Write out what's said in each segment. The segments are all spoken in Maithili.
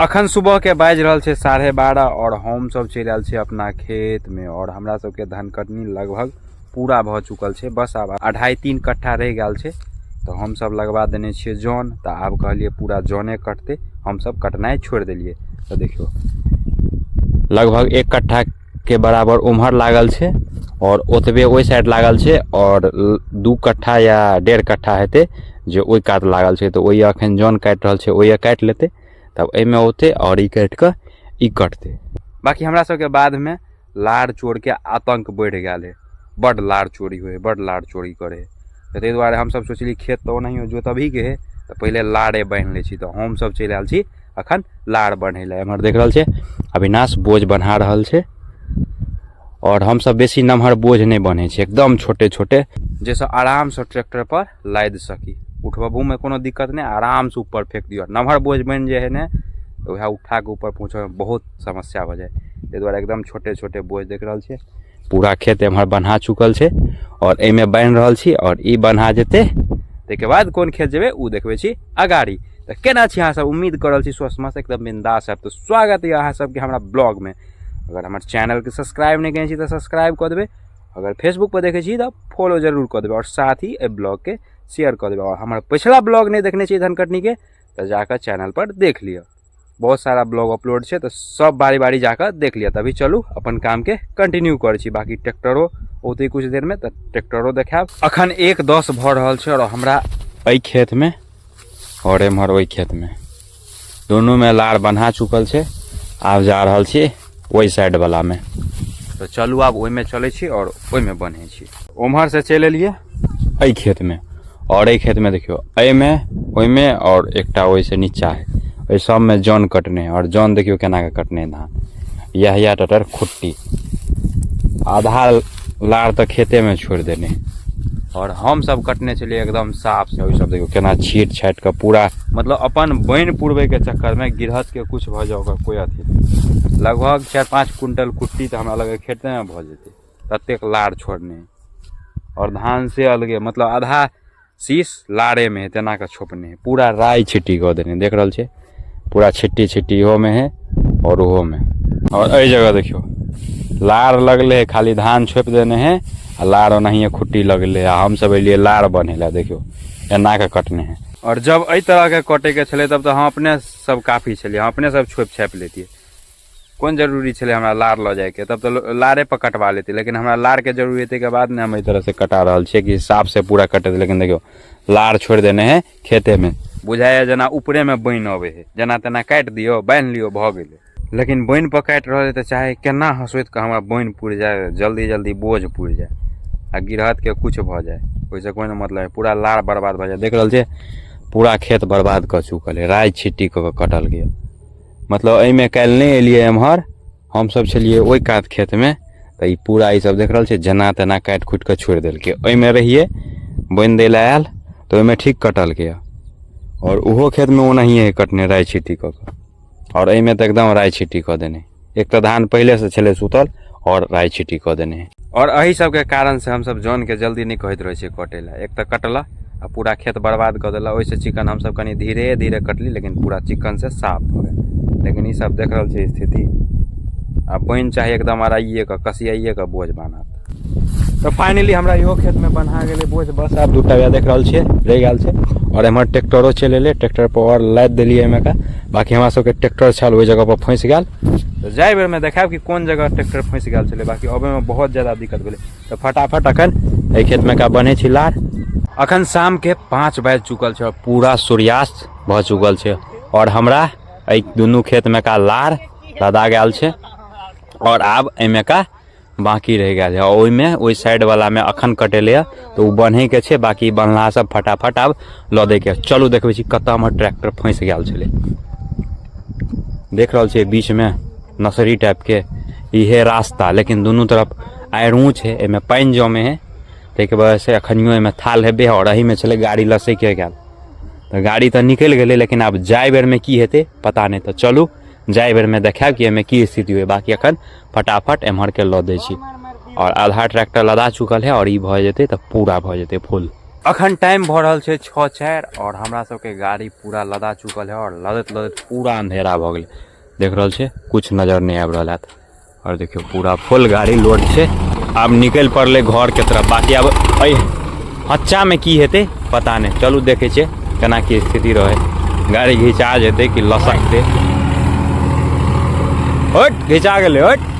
अखन सुबह के बाजि रहल छै 12:30 और हम सब चलि आयल छी अपना खेत में और हमरा सबके धान कटनी लगभग पूरा भऽ चुकल छै। बस आब 2.5-3 कट्ठा रहि गेल छै। तऽ हम सब लगवा देने छियै जन, तऽ आब कहलियै पूरा जने कटतै, हम सब कटनाइ छोड़ि देलियै। तऽ देखियौ लगभग 1 कट्ठा के बराबर उम्हर लागल छै और ओतबे ओहि साइड लागल छै और 2 कट्ठा या 1.5 कट्ठा हेतै जे ओहि कात लागल छै। तऽ ओहि अखन जन काटि रहल छै, ओहि काटि लेतै, तब एहिमे औतै और ई काटि कऽ ई कटतै। बाकी हमरा सबके बाधमे लार चोरके आतंक बढ़ि गेल है, बड्ड लार चोरी होइ है, बड्ड लार चोरी करै है। तऽ ताहि दुआरे हमसब सोचली खेत तऽ ओनाहियो जोतबहीके है, तऽ पहिले लारे बान्हि लै छी। तऽ हमसब चलि आयल छी अखन लार बन्है लए। एम्हर देख रहल छै अविनाश बोझ बन्हा रहल छै और हमसब बेसी नमहर बोझ नहि बन्है छी, एकदम छोटे छोटे, जाहिसँ आरामसँ ट्रैक्टर पर लादि सकी, उठबऽमे कोनो दिक्कत नहि, आरामसँ ऊपर फेक दियौ। नमहर बोझ बनि जाइ है ने तऽ वएह उठाकऽ ऊपर पहुँचबैमे बहुत समस्या भऽ जाइ, ताहि दुआरे एकदम छोटे छोटे बोझ। देख रहल छियै पूरा खेत एम्हर बन्हा चुकल छै और एहिमे बान्हि रहल छी और ई बन्हा जेतै ताहिके बाद कोन खेत जेबै ओ देखबै छी अगाड़ी। तऽ केना छी अहाँ सब? उम्मीद कऽ रहल छी स्वस्थ मस्त एकदम बिंदास हैब। तऽ स्वागत यऽ अहाँ सबके हमरा ब्लॉगमे। अगर हमर चैनलके सब्सक्राइब नहि केने छी तऽ सब्सक्राइब कऽ देबै, अगर फेसबुक पर देखै छी तऽ फॉलो जरूर कऽ देबै और साथ ही एहि ब्लॉगके शेयर कऽ देबै। और हमर पिछला ब्लॉग नहि देखने छी धनकटनीके तऽ जाकऽ चैनल पर देख लिअ, बहुत सारा ब्लॉग अपलोड छै, तऽ सब बारी बारी जाकऽ देख लिअ। तभी चलू अपन कामके कंटिन्यू करै छी। बाकी ट्रैक्टरो औतै कुछ देरमे तऽ ट्रैक्टरो देखायब। अखन 1:10 भऽ रहल छै और हमरा एहि खेतमे और एम्हर ओहि खेतमे दुनूमे लार बन्हा चुकल छै। आब जा रहल छी ओहि साइड वलामे, तऽ चलू आब ओहिमे चलै छी और ओहिमे बन्है छी। ओम्हरसँ चलि एलियै एहि खेतमे और एहि खेतमे देखियौ एहिमे ओहिमे और एकटा ओहिसँ नीचा है, ओहि सबमे जन कटने है और जन देखियौ केना कऽ कटने है धान, इएह इएह टटर खुट्टी आधा लार तऽ खेतेमे छोड़ि देने और हम सब कटने छलियै एकदम साफ से। ओहि सब देखियौ केना छीट छाटि कऽ पूरा, मतलब अपन बनि पुरबैके चक्करमे गृहस्थके कुछ भऽ जाउ ओकर कोइ अथी नहि। लगभग 4-5 क्विंटल कुट्टी तऽ हमरा लगैए खेतेमे भऽ जेतै, ततेक लार छोड़ने और धान से अलगे, मतलब आधा शीश लारे में है, तेना कऽ छोपने है, पूरा राय छिट्टी कऽ देने। देख रहल छै पूरा छिट्टी छिट्टी इहो में है और ओहो में। और एहि जगह देखियौ लार लगले है, खाली धान छोपि देने है आ लार ओनाहिए खुट्टी लगले है। आ हमसब एलियै लार बन्है लए, देखियौ एना कऽ कटने है। और जब एहि तरहके कटैके छलै तब तऽ हम अपने सब काफी छलियै, हम अपने सब छोपि छापि लेतियै, कोन जरूरी छलै हमरा लार लऽ जाइके, तब तऽ लारे पर कटवा लेती। लेकिन हमरा लारके जरूरी ताहिके बाद ने हम एहि तरहसँ कटा रहल छियै कि साफसँ पूरा कटैत। लेकिन देखियौ लार छोड़ि देने है खेतेमे, बुझाइए जेना ऊपरेमे बनि अबै है, जेना तेना काटि दियौ बान्हि लियौ भऽ गेलै। लेकिन बनि पर काटि रहल है तऽ चाहे केना हँसोति कऽ हमरा बनि पुरि जाय, जल्दी जल्दी बोझ पुरि जाय आ गृहस्थके किछु भऽ जाय, ओहिसँ कोइ नहि मतलब है, पूरा लार बर्बाद भऽ जाय। देख रहल छियै पूरा खेत बर्बाद कऽ चुकल है, राइ छिट्टी कऽ कऽ कटल गेल। मतलब एहिमे काल्हि नहि एलियै एम्हर, हमसब छलियै ओहि कात खेतमे, तऽ ई पूरा ई सब देख रहल छियै जेना तेना काटि खुटि कऽ छोड़ि देलकै। ओहिमे रहियै बोनि दै लए आयल तऽ ओहिमे ठीक कटलकै और ओहो खेतमे ओनाहिए कटने राइ छिट्टी कऽ कऽ, और एहिमे तऽ एकदम राइ छिट्टी कऽ देने। एक तऽ धान पहिलेसँ छलै सुतल और राइ छिट्टी कऽ देने। और एहि सबके कारणसँ हमसब जनके जल्दी नहि कहैत रहै छियै कटै लए, एक तऽ कटलक आ पूरा खेत बर्बाद कऽ देलक, ओहिसँ चिकन हमसब कनि धीरे धीरे कटली, लेकिन पूरा चिकनसँ साफ भऽ गेल। लेकिन ई सब देख रहल छै स्थिति, आ बनि चाही एकदम अराइए कऽ कसियाइए कऽ बोझ बान्हत। तऽ फाइनली हमरा इहो खेतमे बन्हा गेलै बोझ, बस आब 2टा वएह देख रहल छियै रहि गेल छै। और एम्हर ट्रैक्टरो चलि एलै, ट्रैक्टर पर आओर लादि देलियै एहिमे का। बाकी हमरा सबके ट्रैक्टर छल ओहि जगह पर फँसि गेल, तऽ जाहि बेरमे देखायब कि कोन जगह ट्रैक्टर फँसि गेल छलै। बाकी अबैमे बहुत ज्यादा दिक्कत भेलै। तऽ फटाफट अखन एहि खेतमे का बन्है छी लार। अखन शामके 5 बाजि चुकल छै और पूरा सूर्यास्त भऽ चुकल छै और हमरा एहि दुनू खेतमे का लार लदा गेल छै और आब एहिमे का बाकी रहि गेल है। ओहिमे ओहि साइड वाला में अखन कटेले है तऽ ओ बन्हैके छै, बाकी बन्हला सब फटाफट आब लऽ दैके। चलू देखबै छी कतऽ हमर ट्रैक्टर फँसि गेल छलै। देख रहल छियै बीचमे नर्सरी टाइपके इहे रास्ता, लेकिन दुनू तरफ आड़ि ऊँच है, एहिमे पानि जमे है, ताहिके वजहसँ अखनियो एहिमे थाल हेबे है। और एहिमे छलै गाड़ी लसैके गेल, तऽ गाड़ी तऽ निकलि गेलै, लेकिन आब जाय बेरमे की हेतै पता नहि। तऽ चलू जाय बेरमे देखायब कि एहिमे की स्थिति होइ। बाकी अखन फटाफट एम्हरके लऽ दै छी और आधा ट्रैक्टर लदा चुकल है और ई भऽ जेतै तऽ पूरा भऽ जेतै फुल। अखन टाइम भऽ रहल छै 6:04 आओर हमरा सबके गाड़ी पूरा लदा चुकल है आओर लदैत लदैत पूरा अंधेरा भऽ गेलै। देख रहल छै कुछ नजर नहि आबि रहल हैत। आओर देखियौ पूरा फुल गाड़ी लोड छै। आब निकलि पड़लै घरके तरफ। बाकी आब एहि हच्चामे की हेतै पता नहि, चलू देखै छियै केना की स्थिति रहै। गाड़ी घिचा जेतै कि लसकतै। हट घिचा गेलै हट।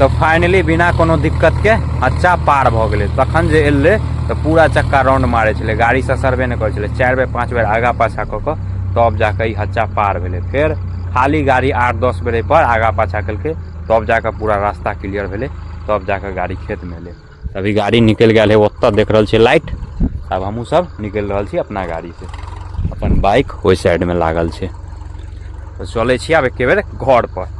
तऽ फाइनली बिना कोनो दिक्कतके हच्चा पार भऽ गेलै। तखन जे एलै तऽ पूरा चक्का राउंड मारै छलै, गाड़ी ससरबे नहि करै छलै। 4 बेर 5 बेर आगाँ पाछाँ कऽ कऽ तब जाकऽ ई हच्चा पार भेलै। फेर खाली गाड़ी 8-10 बेर एहिपर आगाँ पाछाँ केलकै, तब जाकऽ पूरा रास्ता क्लियर भेलै, तब जाकऽ गाड़ी खेतमे एलै। अभी गाड़ी निकलि गेल है, ओतऽ देख रहल छियै लाइट। आब हमहूँ सब निकलि रहल छी अपना गाड़ीसँ, अपन बाइक ओहि साइडमे लागल छै। तऽ चलै छी आब एके बेर घरपर।